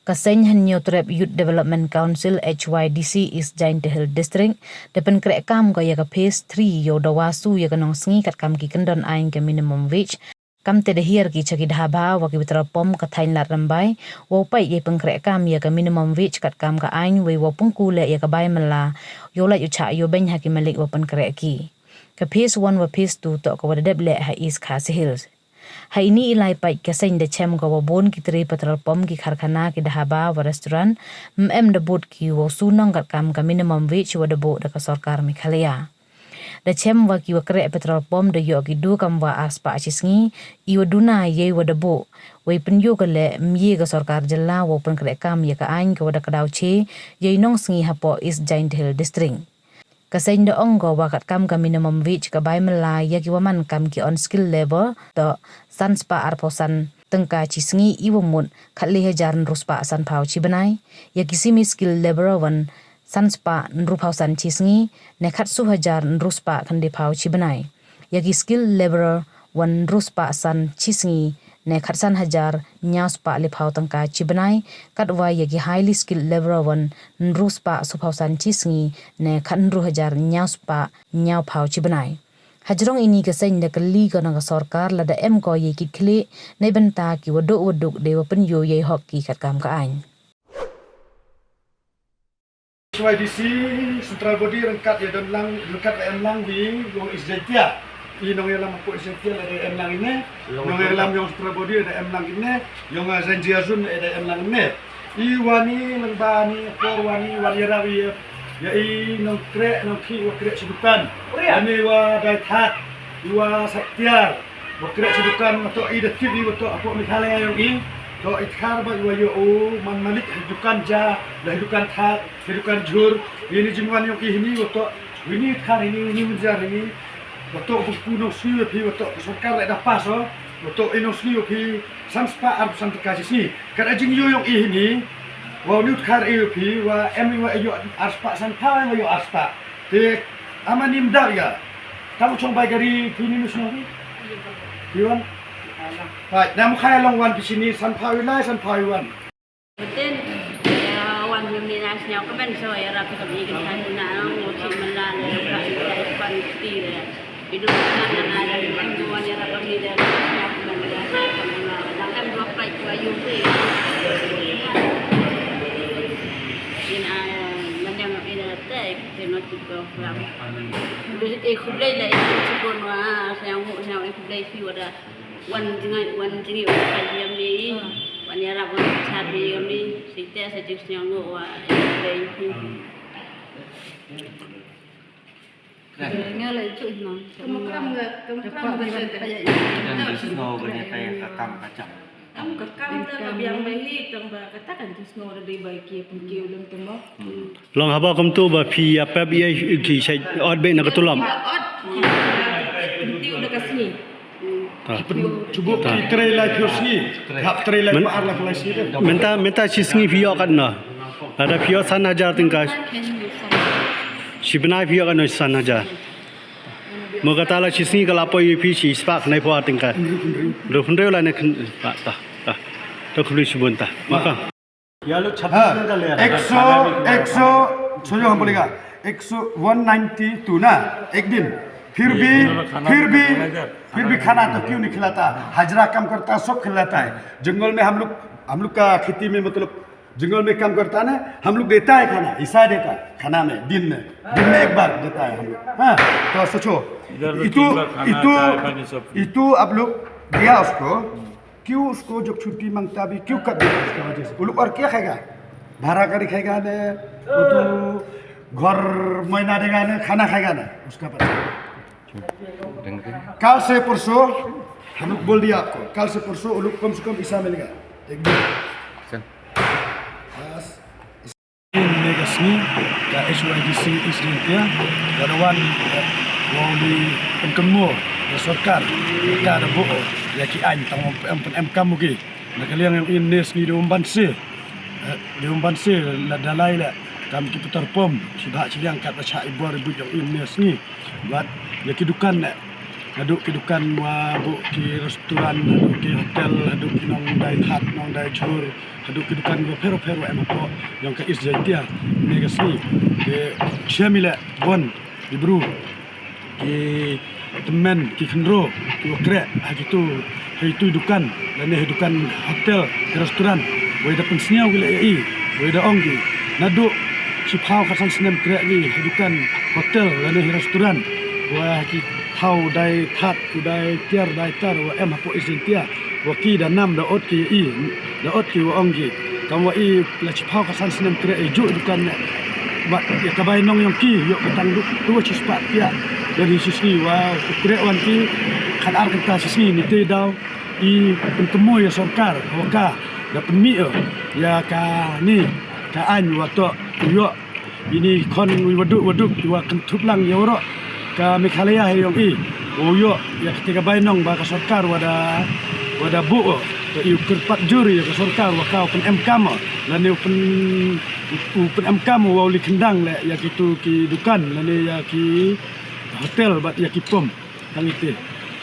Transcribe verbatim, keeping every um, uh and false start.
Ka seng Hynñiewtrep Youth Development Council, H Y D C, East Jaiñtia Hills District da pynkreh kam ko ya ka phase three yow dawa su ya ka nongsngi katkam ki kyndon aiñ ka minimum wage. Kamte da hiar ki cha ki dhaba wa ki petrol pump ka thaiñ Ladrymbai wow pait yei pynkreh kam ya ka minimum wage katkam ka aiñ wei wow pynku leh ya ka bai mylla yow lait u chah yow beiñ ha ki malik wa pynkreh ki. Ka phase one wa phase two toh ka wa da dep leh ha East Khasi Hills. Ha ini i lai pait ka seng da chem ka wa bun ki tre petrol pump, ki karkhana, ki dhaba wa restaurant, ym em da bud ki wow su nong katkam ka minimum wage wa da buh da ka sorkar Meghalaya. Da chem wa ki wa kreh petrol pump da yoh ki du kam wa arspah chi sngi, i wa duna yei wa da buh. Wei pynyoo ka leh ym ye ka sorkar jylla wow pynkreh kam ya ka aiñ ka wa da kdaw che yei nongsngi hapoh East Jaiñtia Hills District. Ka seng da ong ko wa katkam ka minimum wage ka bai mylla ya ki wa man kam ki unskilled labour toh san spah arphaw san tyngka chi sngi, i wa mut khatle hajar ynru spah sanphaw chi bnai, ya ki semi skilled labour wan san spah ynru phaw san chi sngi ne khatsu hajar ynru spah khyndai phaw chi bnai. Ya ki skilled labour wan ynru spah san chi sngi ne khatsan hajar ynñiaw spah le phaw tyngka chi bnai, katwa ya ki highly skilled labour wan ynru spah soo phaw san chi sngi ne khat ynru hajar ynñiaw spah ynñiaw phaw chi bnai. Hajrong ini ka seng da kylli ko na ka sorkar lada em ko yei kitkhlieh neibynta ki wa duk wa duk de wa pynyoo yei hok ki katkam ka aiñ. H Y D C Central Body ryngkat ya don lang, ryngkat ya em lang wi yong East Jaiñtia. I nongyalam hapoh East Jaiñtia la da em lang ine. Nongyalam yong Central Body da em lang ine. Yong, uh, Jaiñtia Zone da em lang ine. I wani lang bani por wani wani ya rawi ya. Ya i nongkreh nongkhi wa kreh chi dukan. Ani wa dai thak. I wa saktiar. Wa kreh chi dukan, wa toh i da tip i wa toh hapoh Meghalaya yong i. Toh i thar ba i wa yoh u man malik hi dukan ja, la hi dukan thar, hi dukan jhur. Ini jingwan yong i hini wa toh, ini thar ini, ini manjar ini. Wa toh u pynku nongsngi wa phi wa toh ka sorkar le da pass o. Wa toh i nongsngi wa phi san spah arphaw san tyngka chi sngi. Ka da jingyoh yong i hini. Wa u ni u thar i wa phi wa em i wa yoh arspah sanphaw, wa yoh arspah. Te ama nim da ya. Tang chong bai gari phi ni nu snow phi. Phi wan. Bai, na mu khaya long wan phi sini sanphaw i lai, sanphaw i wan. Betin, ya, wan ni na snow ka ben so ya rap ka bi kan na ngu chi man la le ka i pan ti le. Idu na na na ya wan ya rap ka mi le. Na kan dua pai kwa yu te. Ina, man yang ina te. Te no ti ko ram. E khublei la e chibun wa, sñiaw ngu, sñiaw e khublei phi wa da wan jngai, wan jngai wa ka yam ni. Wan yarap wan chat ni yam ni. Site sa jing sñiaw ngu wa e khublei phi. Nga la itu no. Kamu kram ga, kamu kram ga sa. Kan jisngo ga ne tai ka kam ka jam. Am ka kam da ka biang ba hi tang ba ka ta kan jisngo da dei ba ki pun ki ulem tang ba. Long haba kam tu ba phi ya pep ya ki sai ot be na ka tulam. Ot. Pun ki ulem ka sini. Chubu ki trei lai phi sini. Hap trei lai pa ar lai phi sini. Menta, menta chi sngi phi yo kat na. Lada phi yo san hajar tyngka. Chi bnai phi yo kat na san hajar. Mo kata la chi sngi ka la poi phi chi spah khyndai phaw tyngka. Ru pynriu la ne khyndai ta ta. To khuli chibun ta. Maka. Ha, ek so, ek so, suyo hum bolega, ek so, one ninety two na, ek din. फिर भी, फिर भी, फिर भी खाना तो क्यों नहीं खिलाता? हाजिरा काम करता, सब खिलाता है। जंगल में हम लोग, हम लोग का खेती में मतलब जंगल में काम करता ना, हम लोग देता है खाना, ऐसा देता है खाना में, दिन में, दिन में एक बार देता है हम लोग। हाँ, तो सोचो, इधर तो इतु, तीन बार खाना, इतु, चाय पानी सब फ्री। इतु आप लोग दिया उसको, क्यों उसको जब छुट्टी मांगता भी, क्यों कर देता उसका वजह से? वो लोग और क्या खाएगा? भाड़ा गाड़ी खाएगा ने, वो तो घर महीना देगा ने, खाना खाएगा ने, उसका पता। कल से परसों हम लोग बोल दिया आपको, कल से परसों वो लोग कम से कम हिस्सा मिलेगा। एक दिन। बस। Ni ka sngi, ka H Y D C East Jaiñtia, ka da wan, eh, wow li pynkynmaw ya sorkar, ka da buh, ya ki aiñ tang wow em, em kam u ki. Na ka liang yong i ne sngi da um ban se, eh, da um ban se, la da lai la, kam ki petrol pump, chibha chiliang kat ba chah i bor i buit yong i ne sngi. Bad ya ki dukan ne. Hadooh ki dukan wa booh ki restaurant, hadooh ki hotel, hadooh ki nongdai thad, nongdai jhur, hadooh ki dukan wa pher wa pher wa em hapoh yong ka East Jaintia. Ne ka sngi, ki chem i leh bon, i bru, ki tymmen, ki khynroo, ki wa kreh ha kitu, ha itu i dukan, lane ha i dukan hotel, ha i restaurant, wei da pynsñiaw ki leh ya i, wei da ong ki, nadooh chiphaw khatsan snem kreh ki ha i dukan hotel, lane ha i restaurant, wa ki thaw dai thad, u dai tiar, dai tar, wa em hapoh East Jaintia, wa ki da nam da ot ki ya i, da ot ki wa ong ki. Kam wa i la chiphaw khatsan snem kreh i jooh dukan ne. Bad ya ka bai nong yong ki, yoh ka tang du, tu chi spah tiah. Don hi chi sngi wa u kreh wan ki, khat ar kynta chi sngi ni te daw. I pynkynmoo ya sorkar, wa ka, da pynmih o, ya kani, ka aiñ wa toh, u yoh ini khon wi waduk waduk wa kynthup lang ya waroh ka Meghalaya ha yong i. Wow yoh ya kate ka bai nong ba ka sorkar wa da, wa da booh o. Wa i u kyrpad jur ya ka sorkar wa ka u pynemkam o. Lane u pyn, u pynemkam o wa u li khyndang leh ya kitu ki dukan, lane ya ki hotel bad ya ki pom. Tang ite.